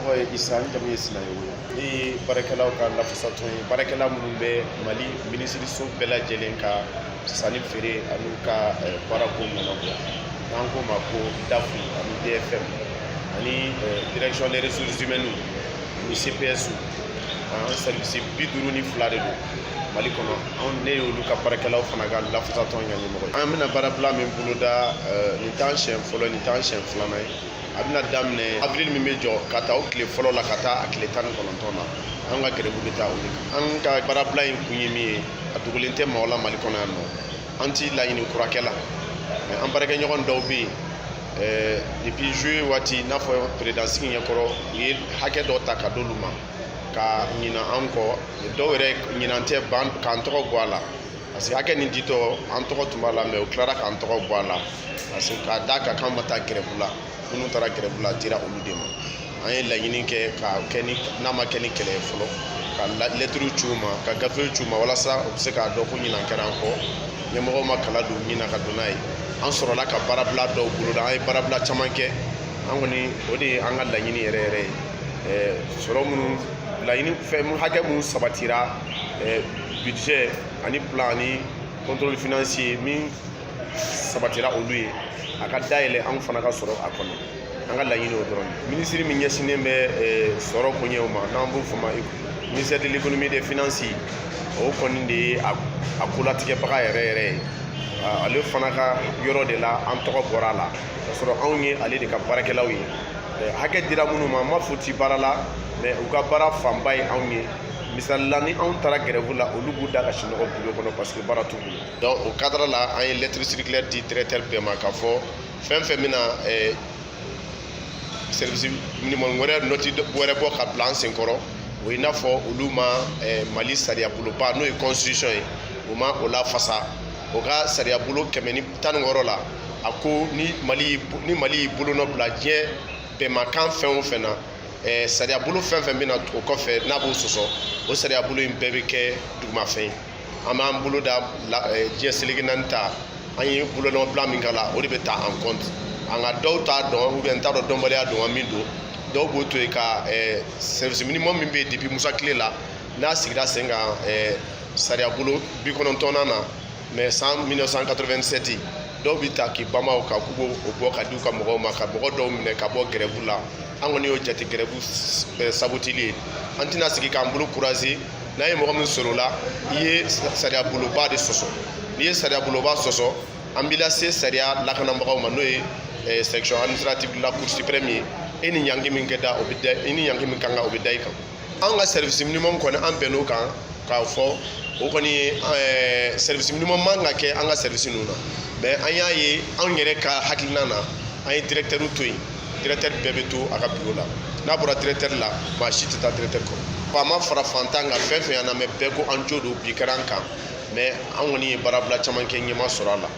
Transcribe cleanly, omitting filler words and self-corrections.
Tɔgɔ ye Isa, n jamu ye Sinayogo. Ne ye baarakɛlaw ka lafasatɔn ye, baarakɛla minnu bɛ Mali minisiriso bɛɛ lajɛlen ka sanni feere ani ka baarako ɲɛnabɔ, n'an k'o ma ko DAF ani DFM ani direction des ressources humaines ani CPS. An service 52 de don Mali kɔnɔ. Anw, ne y'olu ka baarakɛlaw fana ka lafasatɔn ɲɛ ɲɛmɔgɔ ye. An bɛna baarabila min boloda, nin t'an siɲɛ fɔlɔ, nin t'an siɲɛ filanan ye. A bɛna daminɛ avril min bɛ jɔ, ka taa o tile fɔlɔ la ka taa a tile 19 na, an ka grève bɛ taa o de kan. An ka baarabila in kun ye min ye, a dogolen tɛ maaw la Mali kɔnɔ yan nɔ. An ti laɲini kurakɛ la, mais an baarakɛɲɔgɔn dɔw bɛ yen, depuis juillet waati, n'a fɔ président sigi ɲɛkɔrɔ, u ye hakɛ dɔ ta ka d'olu ma ka ɲina an kɔ. Dɔw yɛrɛ ɲinan tɛ ban k'an tɔgɔ bɔ a la, parce que hakɛ nin ditɔ, an tɔgɔ tun b'a la, mais u tilara k'an tɔgɔ bɔ a la, parce que k'a d'a kan k'an ma taa grève la. Minnu taara grève la, a dira olu de ma. An ye laɲini kɛ ka kɛ ni n'a ma kɛ ni kɛlɛ ye fɔlɔ, ka lɛtiriw ci u ma, ka gafew ci u ma, walasa u bɛ se k'a dɔn ko ɲinan kɛra an kɔ. Ɲɛmɔgɔw ma kala don ɲin na ka don n'a ye. An sɔrɔla ka baarabila dɔw boloda. An ye baarabila caman kɛ. An kɔni, o de ye an ka laɲini yɛrɛ yɛrɛ ye. Sɔrɔ minnu laɲini fɛn hakɛ minnu sabatira, budget ani plan ani contrôle financier min sabatira olu ye, a ka dayɛlɛ, anw fana ka sɔrɔ a kɔnɔ. An ka laɲini o dɔrɔn de. Minisiri min ɲɛsinnen bɛ sɔrɔ koɲɛw ma, n'an b'o fɔ ma ministère de l'Économie et des Finances, o kɔni de ye a kolatigɛbaga yɛrɛ yɛrɛ ye. Ale fana ka yɔrɔ de la an tɔgɔ bɔra a la, k'a sɔrɔ anw ye ale de ka baarakɛlaw ye. Hakɛ dira minnu ma, n ma fɔ ti baara la, mais u ka baara fanba ye anw ye. Misali la, ni anw taara grève la, olu b'u da ka sunɔgɔ bureau kɔnɔ, parce que baara t'u bolo. Donc o cadre la, an ye lettre circulaire di directeur bɛɛ ma k'a fɔ fɛn fɛn bɛna service minimum wɛrɛ, note wɛrɛ bɔ ka bila an senkɔrɔ, o ye n'a fɔ olu ma Mali sariya boloba, n'o ye constitution ye, o ma o lafasa. O ka sariya bolo 116 la, a ko ni Mali y'i bolonɔ bila diɲɛ bɛnmakan fɛn o fɛn na, sariya bolo fɛn fɛn bɛ na o kɔfɛ, n'a b'o sɔsɔ, o sariya bolo in bɛɛ bɛ kɛ dugumafɛn ye. An b'an bolo da diɲɛ seleke naani ta, an ye bolonɔbila min k'a la, o de bɛ ta en compte. An ka dɔw t'a dɔn, ou bien n t'a dɔn dɔnbaliya don wa min don, dɔw b'o to yen ka service minimum min bɛ yen depuis Musa tile la, n'a sigira sen kan sariya bolo 90nan na, mais san 1987, dɔw bɛ ta k'i banba o kan k'u b'o bɔ ka di u ka mɔgɔw ma, ka mɔgɔ dɔw minɛ ka bɔ grève la. An kɔni y'o jate grève sabotili ye. An tɛna sigi k'an bolo croiser. N'an ye mɔgɔ min sɔrɔ o la, i ye sariya boloba de sɔsɔ. N'i ye sariya boloba sɔsɔ, an b'i lase sariya lakanabagaw ma, n'o ye section administrative de la Cour suprême ye. E ni ɲangi min kɛ da, o bɛ da i ni ɲangi min kan kan, o bɛ da i kan. An ka service minimum kɔni, an bɛnn'o kan k'a fɔ o kɔni ye service minimum man ka kɛ an ka service ninnu na. Mais an y'a ye, anw yɛrɛ ka hakilina na, an ye directeur to yen. Directeur bɛɛ bɛ to a ka bureau la. N'a bɔra directeur la, maa si tɛ taa directeur kɔrɔ. Faama fara fantan kan, fɛn fɛn y'an lamɛn, bɛɛ ko an jo don, bi kɛra an kan. Mais an kɔni ye baarabila caman kɛ, ɲɛma sɔrɔ a la.